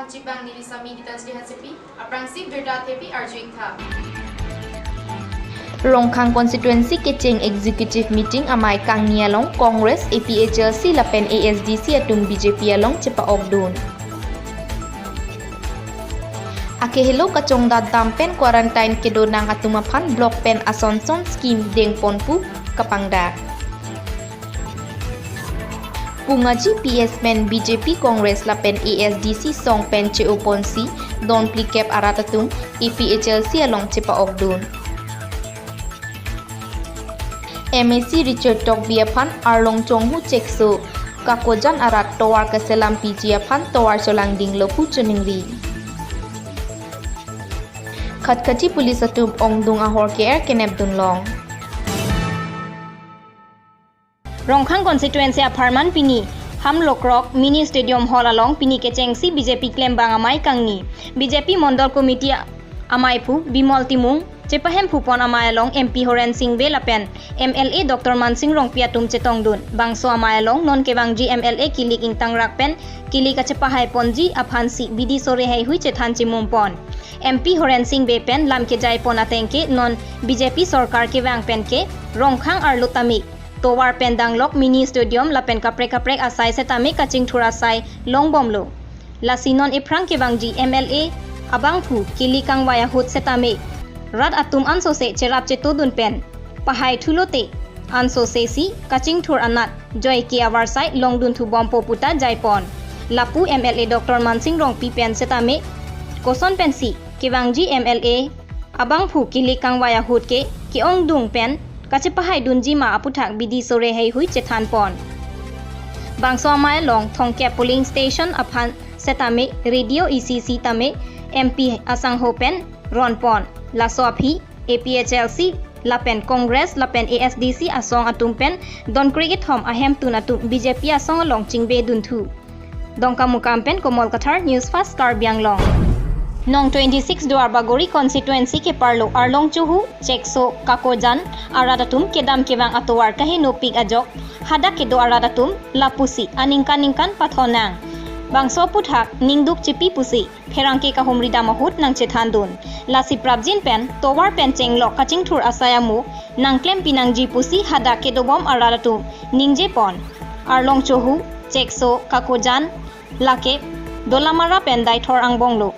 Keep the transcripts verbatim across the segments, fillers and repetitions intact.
Chibang neli Sami Gitanjali Hansepi, aphrangsi birta thepi arju ingtha. Rongkhang constituency kecheng executive meeting amei kangni along Congress, A P H L C lapen A S D C atum B J P along chepa-okdun. Akehelo kachongdat dam pen quarantine kedonang atum aphan block pen asonson scheme dengpon pu kapangdak. Pungaji P S pen B J P, Congress lapen A S D C song pen che-oponsi don phlikep arat atum A P H L C along chepa-okdun. M A C Richard Tokbi aphan Arlong Chonghu Chekso Kakojan arat tovar kaselam piji aphan tovar cholangdinglo pu choningri. Khatkhati police atum ongdung ahor ke-er kenepdunlong. Rongkhang constituency apharman pini Hamlokrok Mini Stadium Hall along pini kechengsi B J P klembang amei kangni, B J P Mondol Committee amei phu Bimol Timung, chepahemphupon amei along M P Horen Sing Bey lapen M L A Doctor Mansing Rongpi atum chetongdun. Bangso amei along non kevangji M L A kilik ingtangrak pen kilik achepahaiponji aphansi bidi sore heihui chethan chimumpon. M P Horen Sing Bey pen lam kejaipon ateng ke non B J P sorkar kevang pen ke Rongkhang arlo tame tovar pen danglok mini stadium lapen kaprek kaprek asai setame kachingthur asai longbomlo. Lasi non ephrang kevangji M L A abangphu kili kangvai ahut setame rat atum ansose cherap chetodun pen pahai thulote ansose si kachingthur anat joike avarsai longdun thubompo puta jaipon. Lapu M L A Doctor Mansing Rongpi pen setame koson pensi kevangji M L A abangphu kili kangvai ahut ke ke-ongdung pen kachepahaidunji ma aputhak bidi sore heihui chethanpon. Bangso amei along thongkep polling station aphan setame radio E C C tame M P asangho pen ronpon. Laso aphi A P H L C lapen Congress lapen A S D C asong atum pen don krekethom ahemtun atum B J P asong along chingbedunthu. Dongkamukam pen Komol Kathar, News Fast Karbi Anglong. Nong twenty-six Duarbagori constituency keparlo Arlong Chohu, Chekso, Kakojan arat atum kedam kevang atovar kahenopik ajok hadak kedo arat atum lapusi aningkan ningkan pathonang. Bangso aputhak ningduk chipi pusi pherangke kahumri dam ahut nangchethandun. Lasi prapjin pen tovar pen chenglok kachingthur asai amo nangklempinangji pusi hadak kedobom arat atum ningjepon. Arlong Chohu, Chekso, Kakojan, lake Dolamara pen Daithor angbonglo.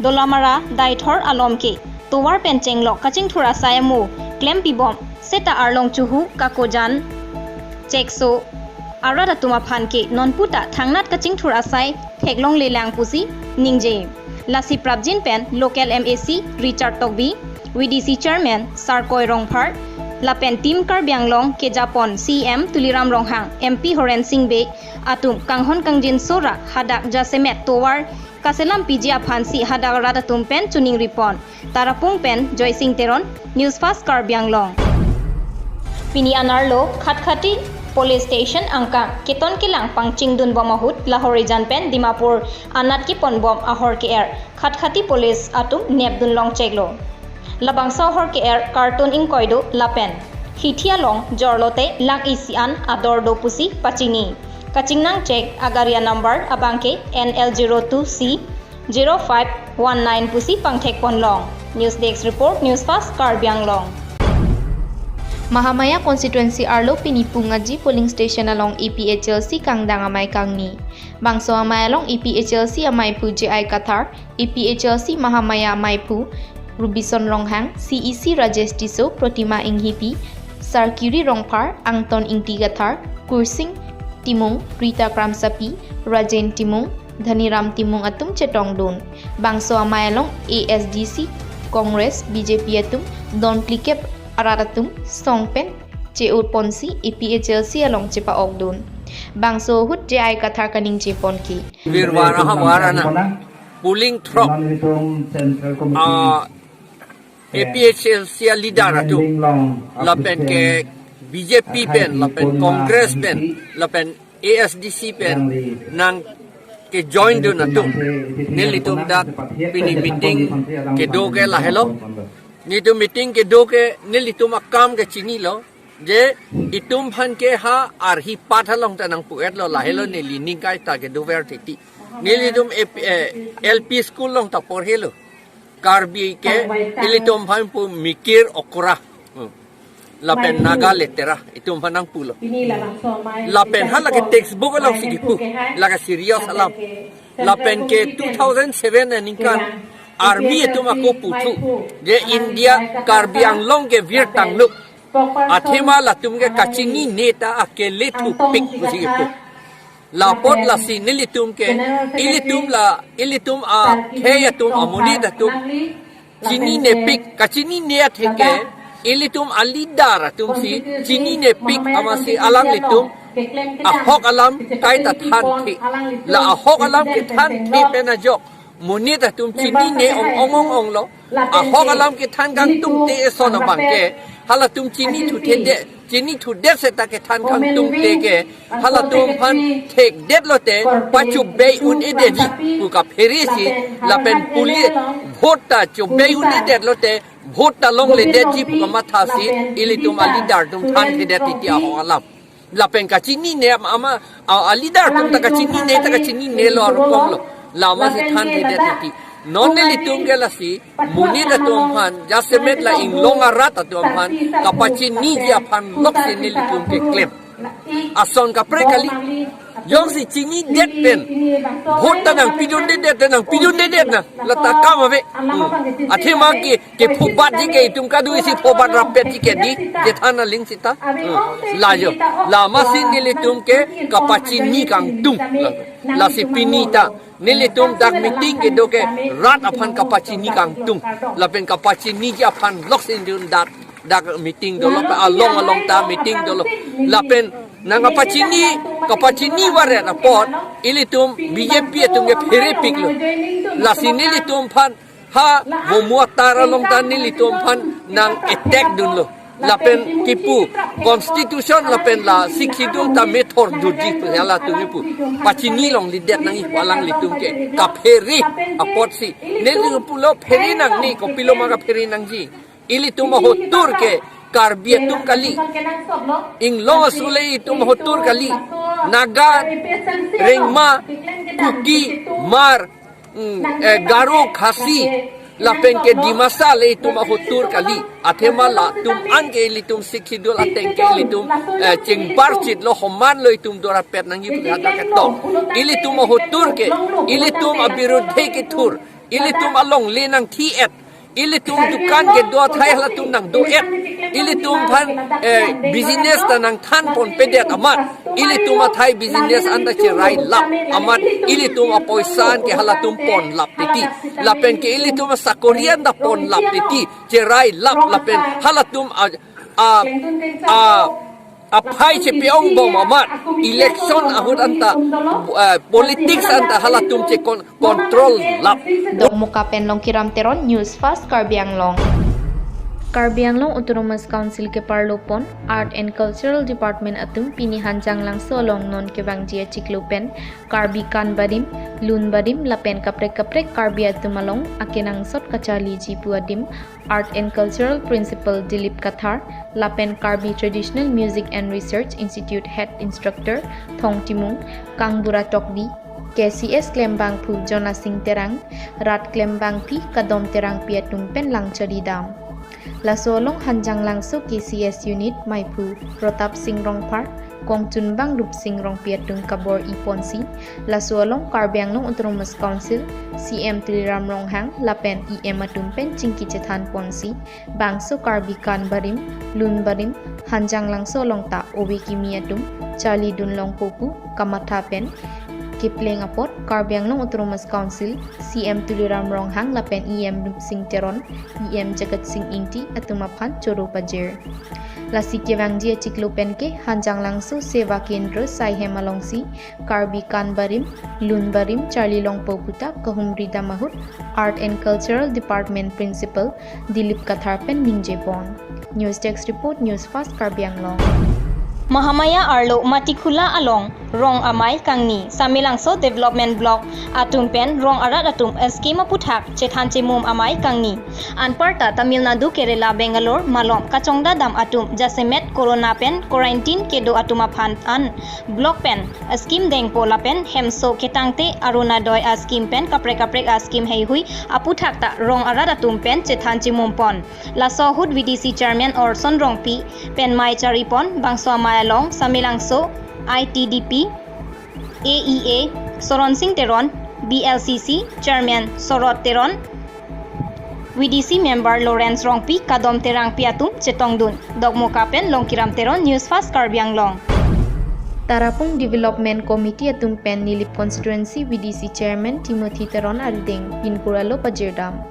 Dolamara, Daithor alom ke tovar pen chenglok kachingthur asai amo klempibom seta Arlong Chohu, Kakojan, Chekso arat atum aphan ke nonputa thangnat kachingthur asai theklonglelang pusi ningje. Lasi prapjin pen local M A C Richard Tokbi, V D C Chairman Sarkoi Rongphar lapen Team Karbi Anglong kejapon C E M Tuliram Ronghang, M P Horen Sing Bey atum kanghon kangjinso ra hadak jasemet tovar kaselam piji aphansi hadak rat atum pen choningripon. Tarapung pen Joysing Teron, News Fast Karbi Anglong. Pini anerlo Khatkhati Police Station angkang keton kelang pangchingdunbom ahut lahorijan pen Dimapur anat keponbom ahor ke-er Khatkhati Police atum nepdunlong cheklo. Labangso ahor ke-er carton ingkoi do lapen hithi along jorlote lakh isi an ador do pusi pachini. Kachingnang chek agari anumber abangke N L zero two C zero five one nine pusi pangthekponlong. News Desk Report, News Fast Karbi Anglong. Mahamaya constituency arlo pini Pungaji polling station along A P H L C kangdang amei kangni. Bangso amei along A P H L C amei phu J I Kathar, A P H L C Mahamaya amei phu Rubison Ronghang, C E C Rajesh Tisso, Protima Inghipi, Sarkiri Rongphar, Angton Ingti Kathar, Kursing Timung, Rita Kramsapi, Rajen Timung, Dhaniram Timung atum chetongdun. Bangso amei along A S D C, Congress, B J P atum don phlikep arat atum song pen che-oponsi A P H L C along chepa-okdun. Bangso ahut J I Kathar kaningjepon ke. Virwar aha war ana polling throk, ah, A P H L C a leader atum lapen ke B J P pen lapen Congress pen lapen A S D C pen nangkejoindun atum nelitum dak pini meeting kedo ke lahelo. Nelitum meeting kedo ke nelitum akam ke chinilo. Je itum aphan ke ha arhi path along ta nangpu-etlo, lahelo neli ning kaita kedover titi. Nelitum A P, eh, L P school along ta porhelo. Karbi ke ilitum aphan pu mikir okra. Hmm. Lapen Naga litera itum aphan nangpulo. Lapen hala ke textbook alongsi kipu. Lake serious alam. Lapen ke two thousand seven aningkan army atum ako puthu. Je India Karbi Anglong ke virtanglo. Athema latum ke kachinine ta akele thupik pusi kipu. Lapot lasi nelitum ke, ilitum la, ilitum akhei atum amonit atum chininepik, kachinine athe ke, ilitum aleader atumsi chininepik amatsi alanglitum ahok alam kaita thanthe. La ahok alam kethanthe pen ajok monit atum chinine ong ong ong onglo. Ahok alam kethan kangtungte eson abang ke halatum chinithuthedet, chinithudet seta kethan kangtungte ke halatum aphan thekdetlote pachobei un-edetji pu kapheresi lapen police vote ta chobei un-edetlote vote ta longledetji pu kamathasi ilitum aleader atum thanthedet titi ahok alam. Lapen kachinine ama, ama, a, aleader atum ta kachinine ta kachininelo arukomlo. La amatsi thanthedet titi. Non nelitum ke lasi monit atum aphan, jasemet la inglong arat atum aphan kapachiniji aphan loksi nelitum keklem. Ason kaprek kali. Jongsi chinidet pen vote ta nangpidundedet, nangpidundedet na. Lata kam ave. Hmm. Athema ke kephobatji ke itum kadu isi phobat rappetji ke di, kethan aling seta. Hmm. La jo. La amatsi nelitum ke kapachini kangtung. La, lasi pini ta nelitum dak meeting kedo ke rat aphan kapachini kangtung. Lapen kapachiniji aphan loksi nelitum dak, dak meeting dolo, along along ta meeting dolo. Lapen nangkapachini, kapachini varet apot ilitum B J P atum ke pherepiklo. Lasi nelitum aphan ha vomu atar along ta nelitum aphan nang-attack dunlo. Lapen kipu constitution lapen la Sixth Schedule ta methor dutji pu halatum kipu. Pachini longledet nangji pu alanglitum ke kaphere apotsi. Nelitum pulo phere nangne, kopilo ma kaphere nangji. Ilitum ahotur ke Karbi atum kali. Inglong aso le itum ahotur kali. Naga, Rengma, Kuki, Hmar, mm, eh, Garo, Khasi, lapen ke Dimasa le itum ahotur kali. Athema latum an ke ilitum Sixth Schedule ateng ke ilitum, eh, chingbarchitlo, homanlo itum dorapet nangji pu kata ketok. Ilitum ahotur ke, ilitum abirudhe kethur, ilitum alongle nangthi-et, ilitum dukan kedo athai halatum nangdo-et. Ilitum aphan, eh, business ta nangthanponpedet amat. Ilitum athai business anta cherailap amat. Ilitum apoisa an ke halatum ponlap titi. Lapen ke ilitum asakori anta ponlap titi. Cherailap lapen halatum a, a, a, aphai chepe-ongbom amat, election ahut anta, eh, politics anta halatum che kon-, control lap. Dokmoka pen Longkiram Teron, News Fast Karbi Anglong. Karbi Anglong Autonomous Council keparlopon Art and Cultural Department atum pini Hanjanglangso along non kevangji achiklo pen Karbi Kanbarim, Lunbarim lapen kaprek kaprek Karbi atum along akenangsot kacharliji pu adim Art and Cultural Principal Dilip Kathar, lapen Karbi Traditional Music and Research Institute Head Instructor Thong Timung, Kangbura Tokbi, K C S klembangphu Jona Sing Terang, Rat klembangpi Kadom Terangpi atum pen lang charidam. Laso along Hanjanglangso K C S Unit maiphu Protap Sing Rongphar, kongchunbang Rup Sing Rongpi atum kabor-iponsi, laso along Karbi Anglong Autonomous Council, C M Tuliram Ronghang lapen E M atum pen chingki chethanponsi, bangso Karbi Kanbarim, Lunbarim, Hanjanglangso along ta ove kimi atum charlidun longpo pu kamatha pen kepleng apot Karbi Anglong Autonomous Council, C M Tuliram Ronghang lapen E M Rup Sing Teron, E M Jagat Sing Ingti atum aphan choro pajir. Lasi kevangji achiklo pen ke Hanjanglangso Seva Kendra Saihem alongsi Karbi Kanbarim, Lunbarim charli longpo pu ta kahumridam ahut Art and Cultural Department Principal Dilip Kathar pen ningjepon. News Desk Report, News Fast Karbi Anglong. Mahamaya arlo Matikhula along rong amei kangni, Samelangso Development Block atum pen rong arat atum scheme aputhak chethan chemum amei kangni. Anparta Tamil Nadu, Kerala, Bangalore malom kachongda dam atum jasemet corona pen quarantine kedo atum aphan an block pen scheme dengpo lapen hemso ketangte Orunodoi a scheme pen kaprek kaprek a scheme heihui aputhak ta rong arat atum pen chethan chemum pon. Laso ahut V D C Chairman Orson Rongpi pen mei charipon, bangso amei along Samelangso I T D P A E A Soron Sing Teron, B L C C Chairman Sorot Teron, V D C Member Lawrence Rongpi, Kadom Terangpi atum chetongdun. Dokmoka pen Longkiram Teron, News Fast Karbi Anglong. Tarapung Development Committee atum pen Nilip Constituency V D C Chairman Timothy Teron arideng Pinpur alo pajirdam.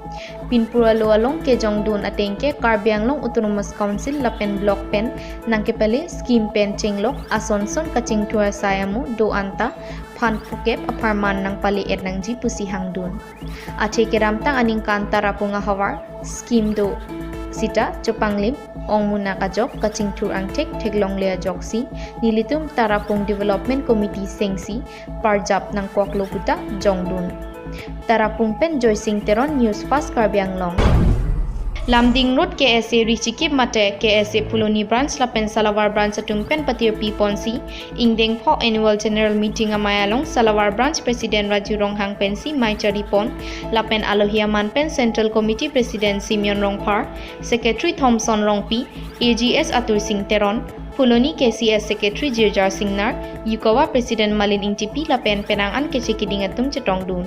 Pinpur alo along kejongdun atengke Karbi Anglong Autonomous Council lapen Block pen nangkepale scheme pen chenglok asonson kachingthur asai amo do-an ta phan phukep apharman nangpale-et nangji pusi hangdun. Athe kedamtang aningkan Tarapung ahavar scheme do sita chopanglim ongmunak ajok kachingthur angthek theklongle ajoksi nelitum Tarapung Development Committee sengsi parjap nangkoklo puta jongdun. Tarapung pen Joysing Teron, News Fast Karbi Anglong. Lumding Road K S A Richikip mate K S A Phuloni Branch lapen Salavar Branch atum pen patirpi ponsi ingdeng pho Annual General Meeting amei along Salavar Branch President Raju Ronghang pensi mei charipon lapen alohi aman pen Central Committee President Simeon Rongphar, Secretary Thomson Rongpi, A G S Atur Sing Teron, Phuloni K C S Secretary Jirjar Singnar, Yukawa President Malin Ingtipi lapen penang an keche keding atum chetongdun.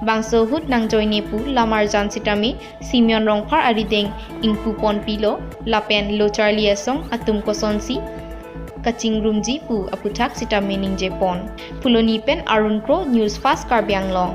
Bangso ahut nangjoine pu lamarjan sitame Simeon Rongphar arideng ingpu ponpilo lapen lo charli asong atum kosonsi kachingrumji pu aputhak sitame ningje pon. Phuloni pen Arun Kro, News Fast Karbi Anglong.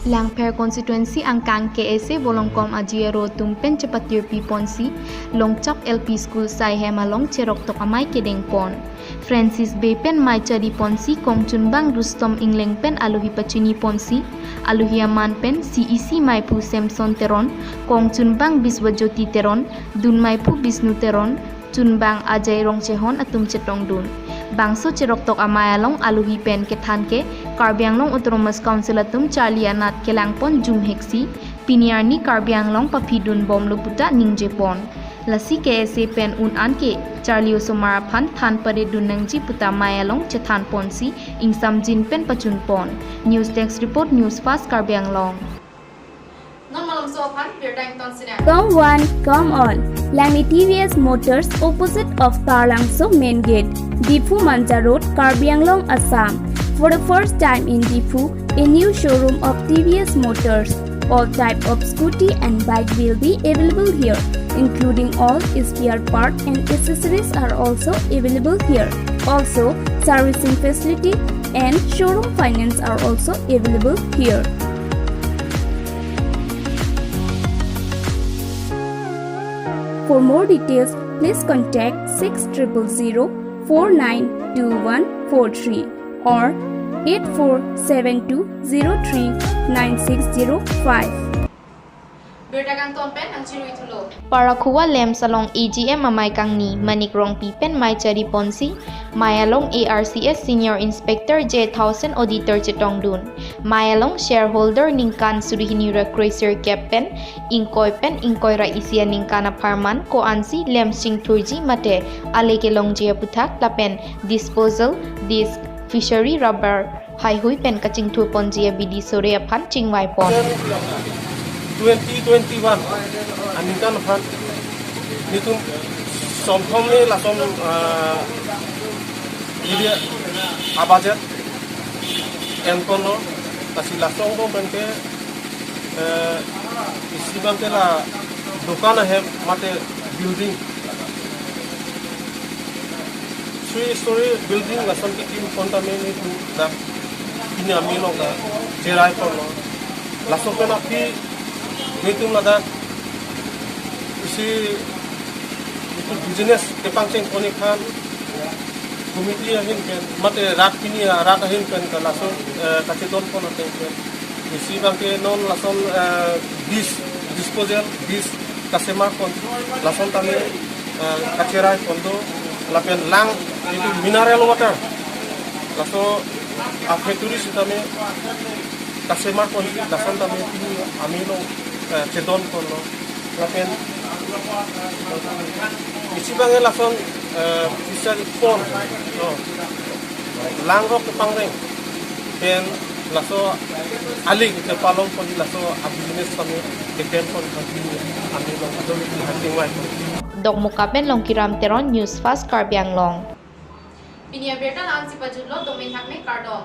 Langpher Constituency angkang K S A Volongkom Aji aro atum pen chepatirpi ponsi Longchap L P School saihem along cheroktok amei kedeng pon. Francis Bey pen mei chari ponsi kongchunbang Rustom Ingleng pen alohi pachini ponsi alohi aman pen C E C meiphu Samson Teron, kongchunbang Biswajyoti Teron, dun meiphu Bisnu Teron, chunbang Ajay Rongchehon atum chetongdun. Bangso cheroktok amei along alohi pen kethan ke Karbi Anglong Autonomous Council atum charli anat kelangpon jumheksi pini arni Karbi Anglong paphidun bomlo puta ningje pon. Lasi K S A pen un an ke charli osomar aphan than paredun nangji puta mei along chethan ponsi ingsamjin pen pachun pon. News Desk Report, News Fast Karbi Anglong. Non malomso aphan birta ington sina. Come one, come all. Langni T V S Motors, opposite of Taralangso Main Gate, Diphu Manja Road, Karbi Anglong, Assam. For the first time in Diphu, a new showroom of T V S Motors. All type of scooty and bike will be available here, including all spare part and accessories are also available here. Also, servicing facility and showroom finance are also available here. For more details, please contact six triple zero four nine two one four three or eight four seven two zero three nine six zero five. Birta kangton pen nangchirui thulo. Parakhuwa Lamps along A G M amei kangni Manik Rongpi pen mei chari ponsi mei along A R C S Senior Inspector J Thaosen Auditor chetongdun. Mei along shareholder ningkan suri hini ra kre sirkep pen ingkoi pen ingkoi ra isi aningkan apharman ko-ansi lamps chingthurji mate ale kelongji aputhak lapen disposal, disc, fishery, rubber heihui pen kachingthur ponji abidi sore aphan chingvai pon. Twenty twenty-one aningkan aphan nelitum somthom le lason, ah, area a budget enkono, lasi lason do pen ke, eh, isi abang ke la dukan ahem mate building, three story building lason kikim pon tame nelitum dak pini amei along dak cherai ponlo. Lason pen aphi nelitum ladak isi nelitum business kepangcheng pon-ik aphan committee ahin pen mate rat pini arat ahin pen ke lason, eh, kachedon pon ateng pen isi abang ke non lason, eh, dis-, disposal, dis-, kasemar pon, lason tame, eh, kacherai pon do. Lapen lang itu mineral water. Laso a factory sitame customer pon lason tame pini ami along, eh, chedon ponlo. Lapen isi abangke lason, eh, fishery pond, no, lang rok kepangreng pen laso ali kepalong pon laso a business tame keklem pon kami, ami along ado di hunting wai pon. Dokmoka pen Longkiram Teron, News Fast Karbi Anglong. Pini abirta la-ansi pajutlo, domin thakme, kardom.